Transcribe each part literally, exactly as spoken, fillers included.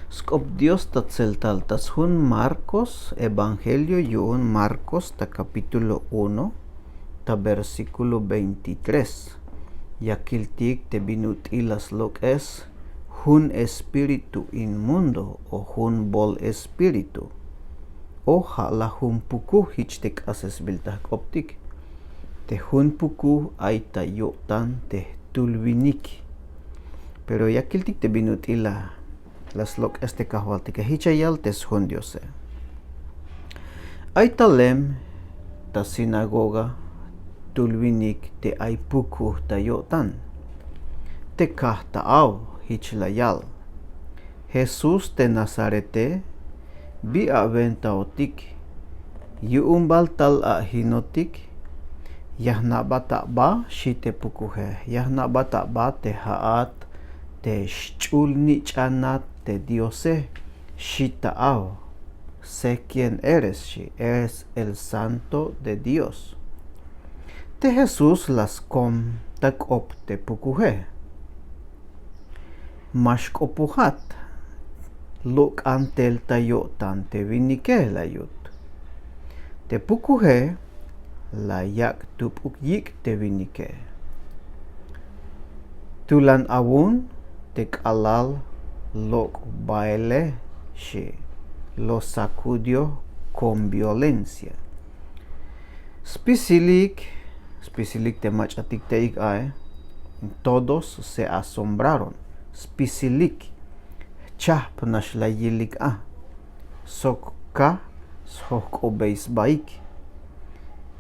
Sk'op dios ta tseltal ta sjun markos evangelio yu'un markos ta kapítulo uno ta versíkulo veintitrés. Ya kiltik te bin ut'il la slok'es jun espíritu inmundo o jun bol espíritu, o ja' la jun pukuj jich te k'asesbil ta jk'optik. Te jun pukuj ay ta yo'tan te jtul winik. Pero ya kiltik te bin ut'il la la slok'es te kajwaltike. Jich ya yal te sjun diose: ay talem ta sinagoga jtul winik te ay pukuj ta yo'tan. Te kaj ta aw, jich la yal: Jesús te nazarete, bi awentaotik? Yu'un bal tal ajinotik? Ya jna'bat aba, xi te pukuje. Ya jna'bat aba te ja'at te xch'ul-nich'anat te diose, xi ta aw. Sé quién eres, xi. Eres el santo de dios. Te jesús la skom ta k'op te pukuje: ma xk'opojat, lok'an tel ta yo'tan te winike, la yut. Te pukuje la yak' tup'uk yik' te winike: tulan awun te k'alal lok' baele, xi. Lo sacudio con violencia. Spisilik spisilik te mach'atik te ik ae. Todos se asombraron. Spisilik jchajp nax la yilik a, sok kaj sjojk'obey sbaik: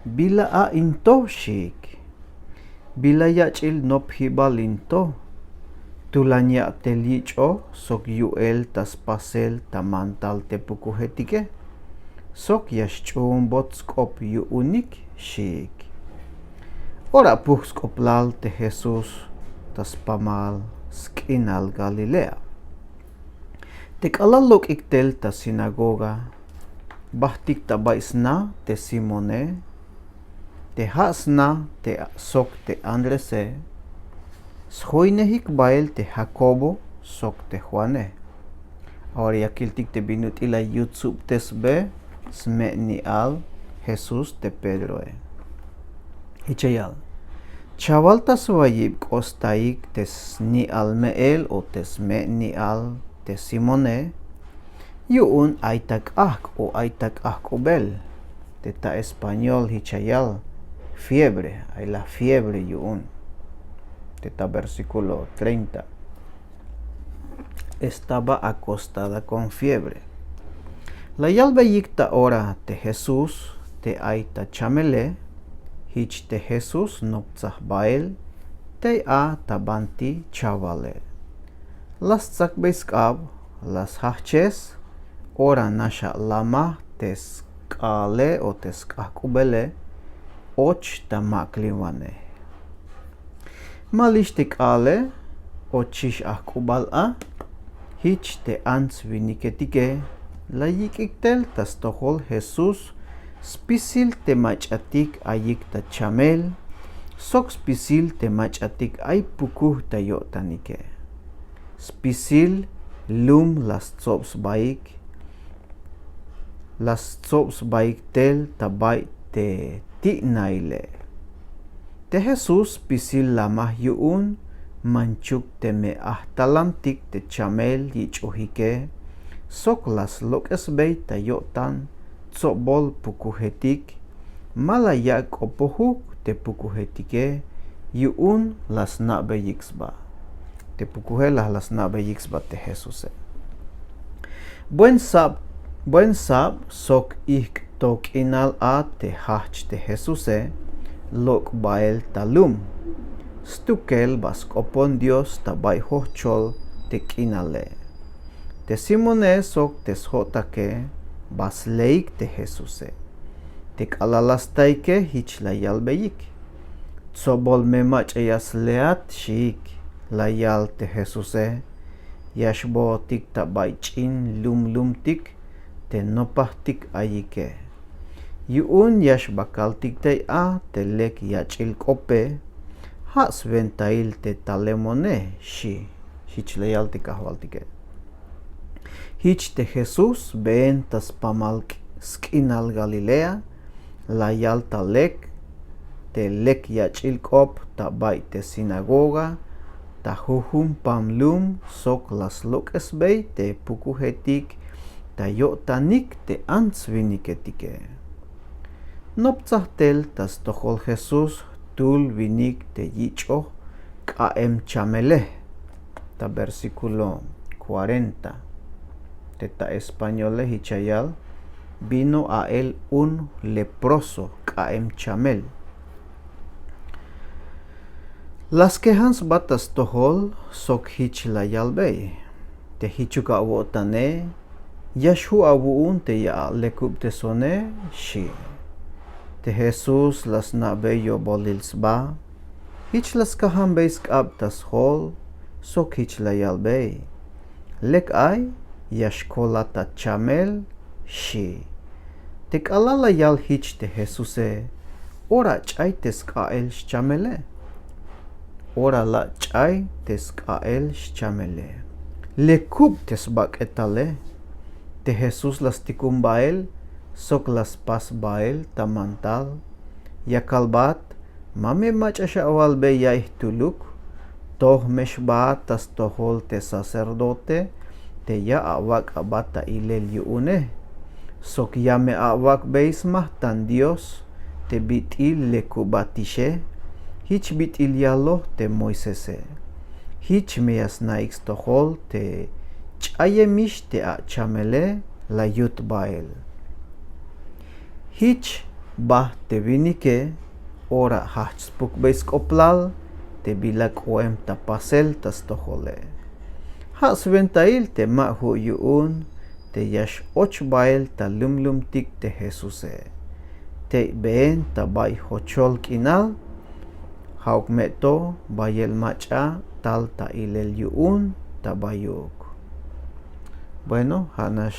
bila a in to, xiik. Bila yach'il nopjibal in to? Tulan ya'tel yich'oj sok yu'el ta spasel ta mantal te pukujetike, sok ya xch'uunbot sk'op yu'unik, xiik. Ora puj sk'oplal te jesús ta spamal sk'inal galilea. Te k'alal lok'ik tel ta sinagoga, bajtik ta bay sna te simone, te ja' sna te sok te andrese, sjoinejik bael te jakobo sok te juane. Ahora ya kiltik te bin ut'il la yutsubtesbe sme'ni'al jesús te pedroe. Jich ya yal: chawal ta swayib k'ostaik te sni'al me'el o te sme'ni'al te simone, yu'un ay ta k'ajk' o ay ta k'ajk'ubel. Te ta español jich ya yal: fiebre. Ay la fiebre yu'un. Te ta versíkulo treinta: estaba akostada kon fiebre. La yalbeyik ta ora te jesús te ay ta chamele. Jich te jesús noptsaj bael tey a ta banti chawale. La stsakbey sk'ab, la sjajches. Ora nax a lamaj te sk'aale o te sk'ajk'ubele och ta mak'linwanej. Malix te k'aale ochix ajk'ubal a. Jich te ants-winiketike la yik'ik tel ta stojol jesús spisil te mach'atik ayik ta chamel sok spisil te mach'atik ay pukuj ta yo'tanike. Spisil lum la stsob sbaik la stsob sbaik tel ta bay te ti'naile. Te jesús spisil lamaj yu'un manchuk teme ajtalamtik te chamel yich'ojike sok la slok'esbey ta yo'tan tsobol pukujetik. Ma la yak' k'opojuk te pukujetike yu'un la sna'beyik sba. Te pukuje la la sna'beyik sba te jesuse. Buen sab buen sab sok ijk' to k'inal a te jajch te jesuse lok' bael ta lum. Stukel ba sk'opon dios ta bay jojchol te k'inale. Te simone sok te sjo'take ba sleik te jesuse. Te k'alal la staike jich la yalbeyik: tsobol me mach'a ya sleat, xiik. La yal te jesuse: ya xbootik ta bay ch'in lumlumtik te nopajtik ayike. Yu'un ya xbakaltik tey a te lek yach'il k'ope. Ja' swentail te talemone, xi. Jich la yal te kajwaltike. Jich te jesús been ta spamal sk'inal galilea, la yal ta lek te lek yach'il k'op ta bay te sinagoga, ta jujun pam lum sok la slok'esbey te pukujetik ta yo'tanik te ants-winiketike. Noptsaj tel ta stojol jesús jtul winik te yich'oj k'a'em chamele. Ta versíkulo kuarenta. Te ta españole jich ya yal, vino a él un leproso k'a'em chamel. La skejan sba ta stojol sok jich la yalbey, te jichuk awo'tane, ya xju' awu'un te ya alekubtesone, xi'. Te jesús la sna'bey yo'bolil sba, jich la skajanbey sk'ab ta sjol sok jich la yalbey, lek ay ya xkolat ta chamel, xi'. Te k'alal la yal jich te jesuse, ora ch'ay te sk'a'el xchamele. Ora la ch'ay te sk'a'el xchamele. Lekub te sbak'etale. Te jesús la stikun bael sok la spas bael ta mantal, ya kalbat, ma me mach'a xawalbey ya'iy jtuluk. Toj me xbaat ta stojol te sacerdote te ya awak' abat ta ilel yu'une, sok ya me awak'bey smajtan dios te bit'il lekubatixe, jich bit'il yaloj te moisese. Jich me ya sna'ik stojol te ch'ayemix te achamele, la yut bael. Jich bajt te winike, ora jajch' spukbey sk'oplal te bila k'oem ta pasel ta stojole. Ja' swentail te ma ju' yu'un te ya x-och bael ta lumlumtik te jesuse. Tey been ta bay jochol k'inal, ja'uk me to bayel mach'a tal ta ilel yu'un ta bayuk. Bueno, ja' nax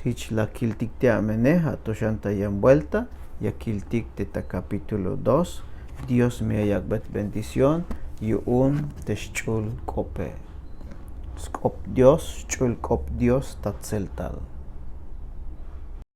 jich la kiltik te amene, ja' to xan ta yan buelta ya kiltik te ta kapítulo dos. Dios me ya yak'bey bendición yu'un te xch'ul k'ope. Sk'op dios, xch'ul k'op dios ta tseltal.